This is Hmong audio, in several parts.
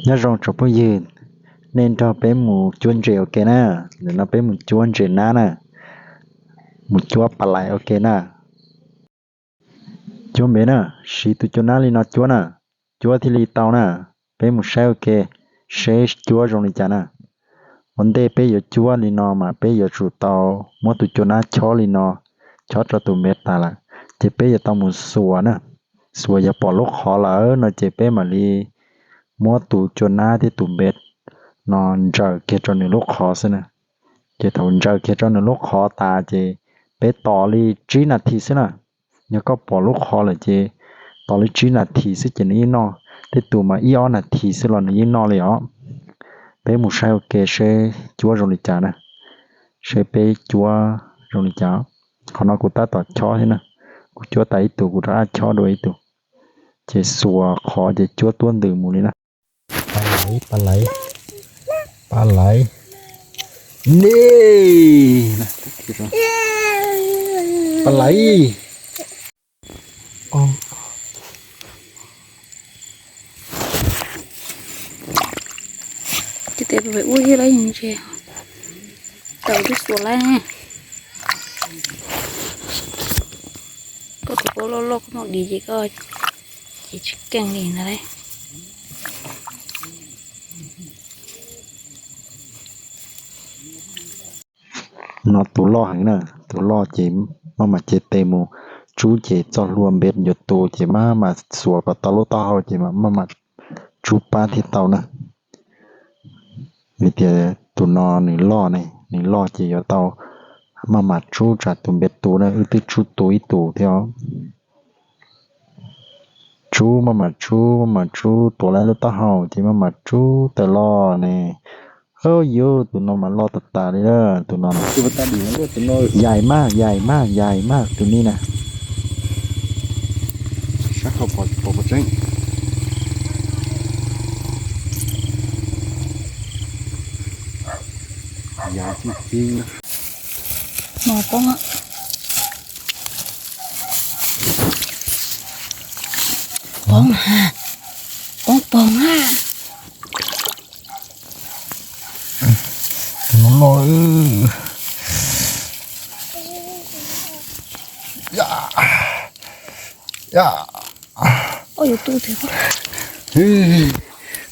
Nyob zoo tsoom phooj ywg, nej nrog peb mus cuab ntses ua ke na. Ntawm no peb mus cuab ntses nab na, mus cuab pas lais ua ke na. Cuab npem na, siv tus cua nab li no cuab na, cuab thiaj li tau na. Peb mus saib ua ke, seb cuab zoo li cas na. Ua ntej peb yuav cuab li no mas peb yuav tsum tau muab tus cua nab chob li no, chob rau tus npem tas lawm, ces peb yuav tau mus xuas na. Xuas yog pom lub qhov lawm no ces peb mam li muab tus cua nab thiab tus npem no ntsaws kiag rau nws lub qhov xwb na. Ces thaum ntsaws kiag rau nws lub qhov tas ces peb tos li tsib nas this xwb na. Yog koj pom lub qhov lawm ces tos li tsib nas this xwb ces nws yeej noj. Tej tus mas ib ob nas this xwb los nws yeej noj li os. Peb mus saib ua ke seb cuab zoo li cas na, seb peb cuab zoo li cas. Qhov no kuv tab tom chob thiab na, kuv cuab tas ib tug kuv rov qab chob dua ib tug, ces xuas qhov ces cuab tuab ntws mus li na. Pas laiv, pas laiv, pas laiv, ne, pas laiv. Ces tes ua thiab lawm ntses, tau twb xuas lawm. Koj tus paub loj loj koj muab dim ces koj ces tsis keej li ntag lauj. No tus loj heev na, tus loj ces maj mam cev tes mus tsub ces txoj hlua npem yuav tu ces maj mam xuas kom tau lub taub hau ces maj mam tsub pab thiaj tau na. Vim tias tus no nws loj ne, nws loj ces yuav tau maj mam tsub tsam tus npem tu na, wb twb tsub tu ib tus thiab os. Tsub maj mam tsub maj mam tsub, tuav lawm lub taub hau ces maj mam tsub tawm los ne. Au yus, tus no mas loj tas tas li na, tus no. Yaim maj, yaim maj, yaim maj tus ni na. Sab hauv pom pom tseeb. Yaim tib tib. Mos poob, poob ha, poob poob ha. Tus no loj. Ya, ya.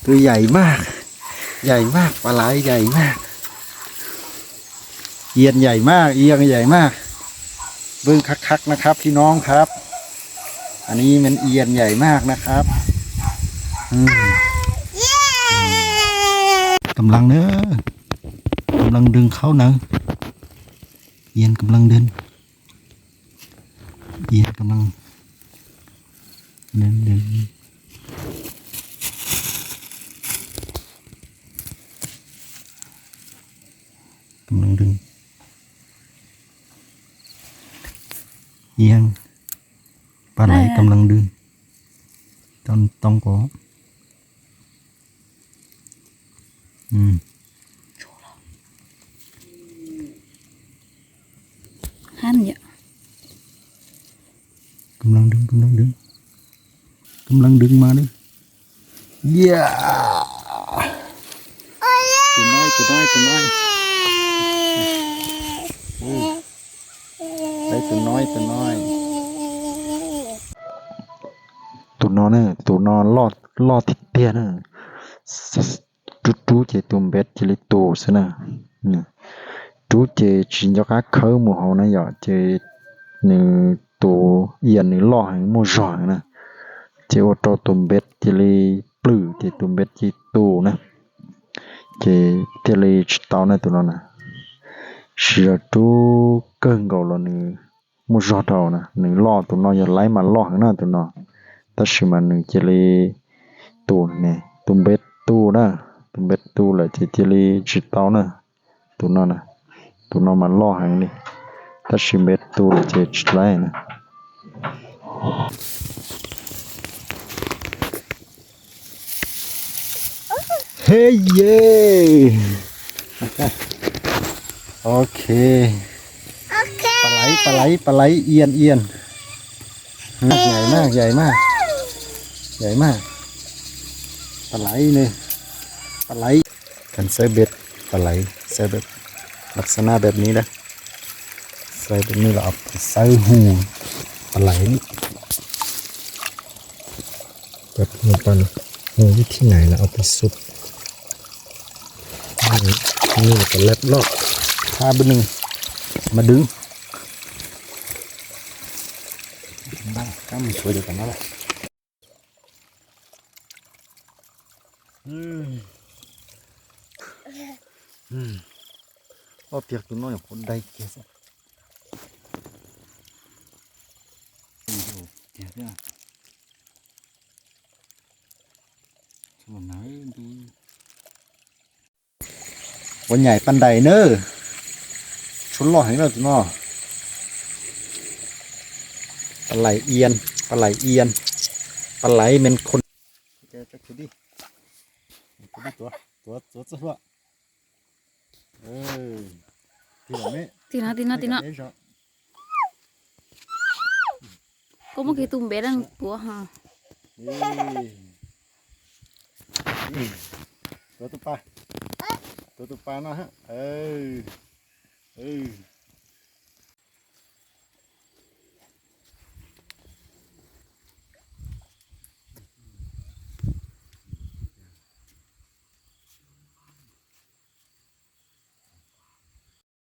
Tus yaim maj, yaim maj, pas laiv yaim maj. Ian yaim maj, ian yaim maj. Bwj khab khab na khab, phib noob khab. Anij men ian yaim maj na khab. Kam leej na, kam leej dwg khaub na. Ian kam leej dwg, ian kam leej dwg, kam leej dwg. Ian, pas laiv kam leej dwg. Too ko. Kam leej dwg, kam leej dwg, kam leej dwg mas dwg. Tus no, tus no, tus no. Tus no, tus no. Tus no na, tus no loj tiag tiag na. Rub rub ces tus npem cia li tu xwb na. Rub ces tsis nco qab khawb mus hauv na yom, ces nws tus ian nws loj heev muaj zog heev na, ces ua rau tus npem cia li plwm ces tus npem cia li tu na, ces thiaj li tsis tau na tus no na. Siv zog rub kawg nkaus los nws muaj zog dhau na, nws loj, tus no yog laiv mas loj heev na tus no, tab sis mas nws cia li tu ne, tus npem tu na, tus npem tu lawm ces cia li tsis tau na, tus no na, tus no mas loj heev li, tab sis npem tu lawm ces tsis laiv na. He ye. Ok. Pas laiv, pas laiv, pas laiv, ian, ian. Yaim maj, yaim maj, yaim maj. Pas laiv ne. Paj lais, kheev xawb npej paj lais, xawb npej, lab xab nab npej ni da, xawb npej ni los xawb hu paj lais ni. Hu paj, hu vib thib nais los ob peb xub. Ni paj lais loj, thab npej ni mas dwb. Kab mus tshuav cov tom no lawm. Ob tiag tus no nyuam qhuav dai kiag xwb. Tiag thiab. Ua nyaim paj ntais na. Tshuav loj heev na tus no. Paj lais ian, paj lais ian, paj lais men khon. Tuav, tuav txoj hlua. Tig no, tig no, tig no. Koj muab kiag tus npe dab tuav ho. Tuav tus pas, tuav tus pas no.